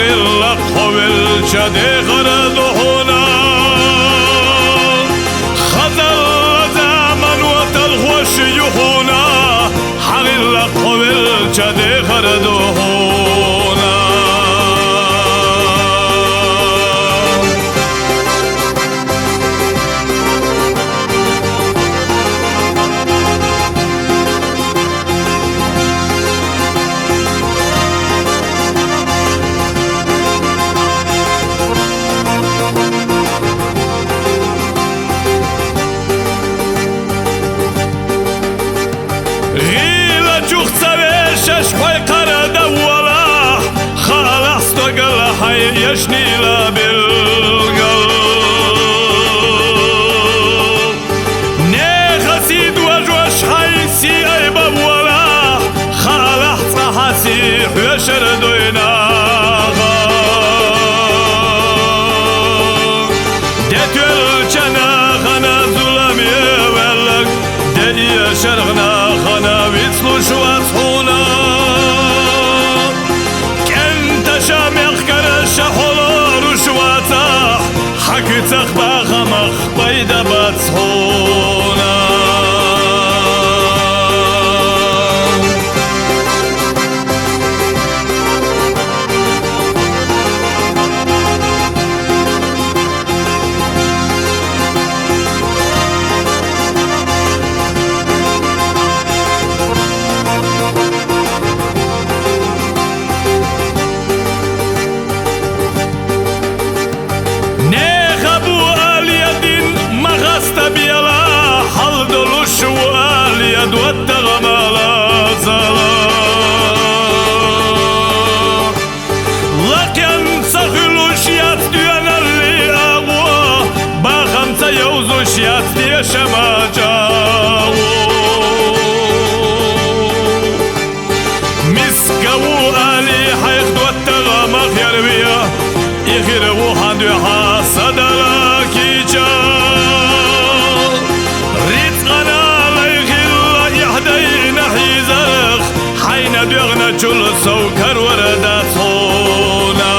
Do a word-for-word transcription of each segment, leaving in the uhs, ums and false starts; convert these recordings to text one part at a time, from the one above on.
Хьо велча дехар ду хьуна, хазалла заман ва талхош ю хьуна, хьагӀилла хьо велча дехар ду хьуна. ГӀила чух ца вешаш хьой кхара даввалахь, хаалахь стогал хьай яшнила белгал. Неха сий дожош хьай сий айбаввалахь, хаалахь цӀа хьа сий хьоьшар дойнагӀа. Де тоьлча нахана зулам евеллаг, де эшаргӀа нахана вицлуш вац хьуна. КӀенташа мехкараша хьо лоруш вацахь, хьа куьцах бахамах пайда бац хьуна. Неха бу алия дин ма хаста бела, хьал долуш ву алия доттагӀа мала зала. Лакхенца хуьлуш яц доьналли агӀо, бахамца йовзуш яц теша мачагӀо. Миска ву али хьайх доттагӀа ма херве, и хир ву хьан дуьхьа са дала кийча. Рицкъанала хилла ихьдайна хьийзарх, хьайна доьгӀначул сов карор дац хьуна.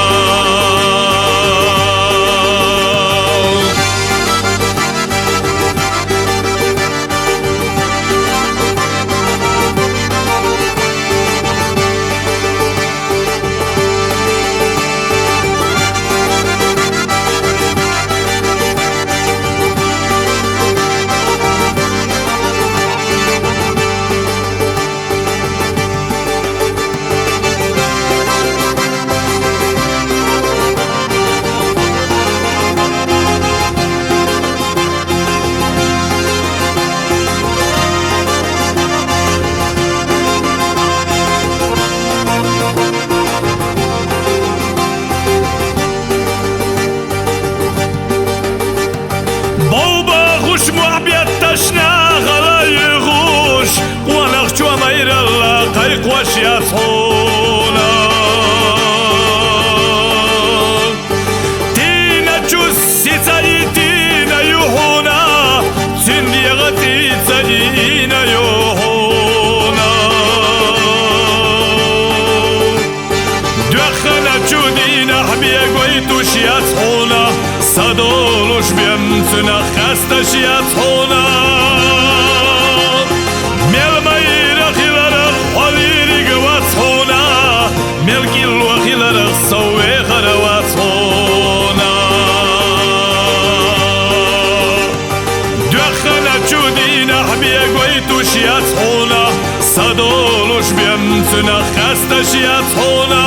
Бовбахуш мохь бетташ нахала юхуш, къонах чу майралла кхайкхош яц хьуна. Тийначу сица и тийна ю хьуна, цуьнан дегӀа цӀийца и ийна ю хьуна. Доьхханачу дийнахь бегойтуш яц хьуна, са долуш бен цуьнах къаьсташ яц хьуна. Мел майра хиларах хьо лийриг вац хьуна, мел кӀилло хиларах сов вехар вац хьуна. Доьхханачу дийнахь бегойтуш яц хьуна, са долуш бен цуьнах къаьсташ яц хьуна.